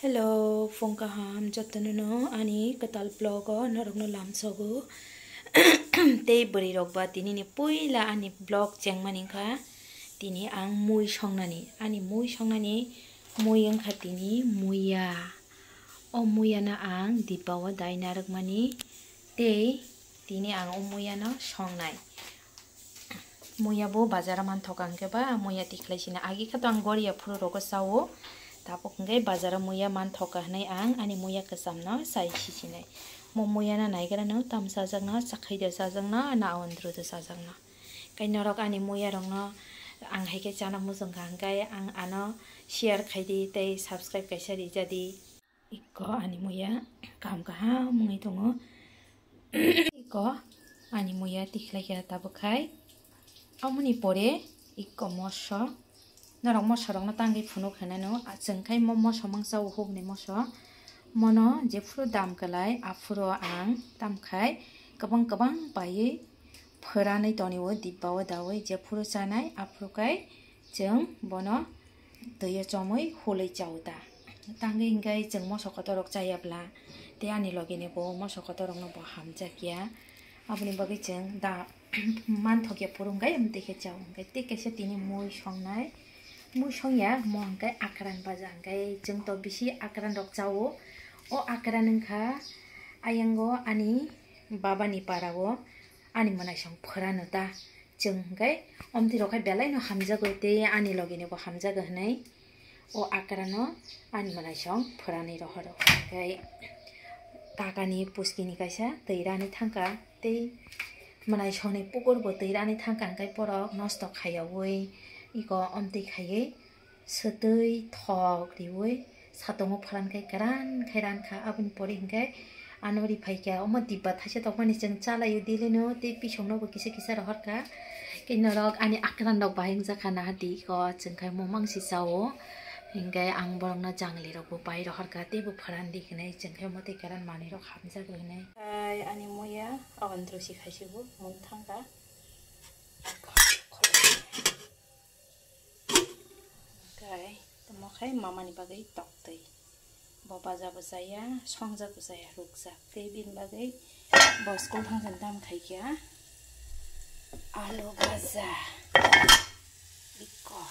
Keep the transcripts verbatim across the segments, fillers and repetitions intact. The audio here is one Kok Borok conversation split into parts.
Hello, phung kaham jotono no ani kwtal vlog o norokno lamsogo. Tei bwrwi rok ba tini ni puila ani vlog chengmani wngkha tini ang mui songnani. Ani mui songnani mui wngkha tini muya. O muya no ang dibba o dai narwkmani tei tini ang o muya no songnai. Muya bo bazar o manthoka hwnkhe ba muya tikhlai sina. Agi khe to ang goriya phuru rogo chao. Tabuk hwnkhe bazar o muya manthoka hwnwi ang ani muya kwcham no chai sisinai. Mo muya no naigra no tam chajakno, chakhai de chajakno, na awandru de chajakno. Kai norok ani muya rokno ang hai khe chana muchungkha hwnkhe ang ano share khai di tei subscribe kaisa rijadi. Iko ani muya kaham kaham wngwi tongo. Iko ani muya tikhlai khe tabuk khai. Amoni pore iko moso. Norok moso rokno tangwi phunuk hinano. Chwng khai mo moso mangsa o hukni moso. Mono jephuru dam kwlai aphuru ang tamkhai kwbang kwbang paiwi phwranwi tonwi o dibba o dawi jephuru chanai aphuru khai chwng bono twi o chomwi hulwi chao ta. Tangwi hwnkhe chwng moso kotor rok chaya bla tei ani logi ni bo moso kotor rok no bo hamjak ya. Aboni bagwi chwng da manthok ya phuru hwnkhe amtwi khe chao hwnkhe tei kaisa tini mui songnai. Mui songya mo hwnkhe akran baja hwnkhe chwng to bisi akran rok chao. O akran wngkha ayango ani baba ni para o ani mwnaisong phwrano ta. Chwng hwnkhe omtwi rok khai belai no hamjago tei ani logi ni bo hamjago hwnwi o akrano ani mwnaisong phwranwi rohoro. Hwnkhe kakani puskini kaisa twi rani thangkha tei mwnaisongni pukur bo twi rani thangkha hwnkhe borok nosto khaiyaui iko omtwi khaiwi swtwi thok riui satongo phalan khai kwran khai rankha. Aboni pore hinkhe ano ri phaikha omo dibba thaisa tongmani chwng chalaio daily no tei pisongno bo kisa kisa rohorkha. Tei norok ani akran rok bahai wngjakha nahardi iko chwng khai momang si chao. Hinkhe ang borokno jangli rok bo pai rohorkha tei bo phalan di hinwi chwng khai omo tei kwran manwi rok hamjak hinwi. Ai ani moya awan drosi khaisigo mung thangkha. Kai, tamo khai mamani bagwi toktwi. Bo baja bo chaya, songjak bo chaya, rukjak. Tei bini bagwi bo school thangkhe dam khaikha. Alu baja. Iko.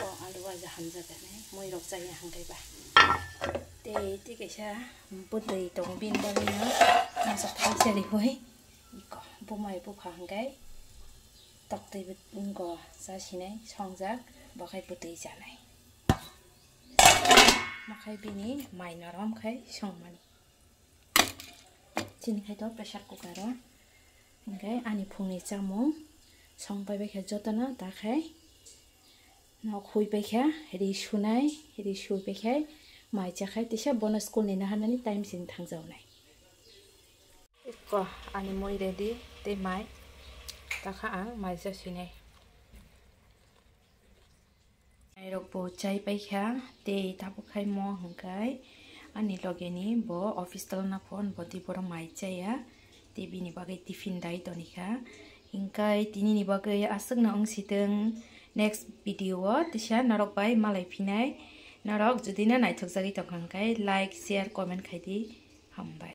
Bo alu baja hamjak hinwi, mui rok chaya hangkaiba. Tei, tei kaisa bwtwi tongo bini bagwino. Masa thai chali hoi. Iko, bumai bupha hwnkhe toktwi bo wngkha chasinai songjak, bo khai bwtwi chanai. Bo khai bini mai norom khai songmani. Chini khai to pressure cooker o. Hwnkhe ani phungni chamung song pai bai khe jotono ta khai. Nok hui pai khe ri sunai, ri sui pai khe mai cha khai tisa bono school ni naharnani time sini thangjaunai. Iko ani mui ready tei mai takha ang mai cha sinai. Mai rok bo chai pai kha tei tabuk khai mo hwnkhe ani loge ni bo office tolna phone bo tei borok mai chaya tei bini bagwi tiffin dai toni kha. Hwnkhe tini ni bagwi aswk no wng sitwng next video o tisa norok bai malai phinai. Norok jodi no naithok jagwi tong kha hwnkhe like, share, comment khai di. Hambai.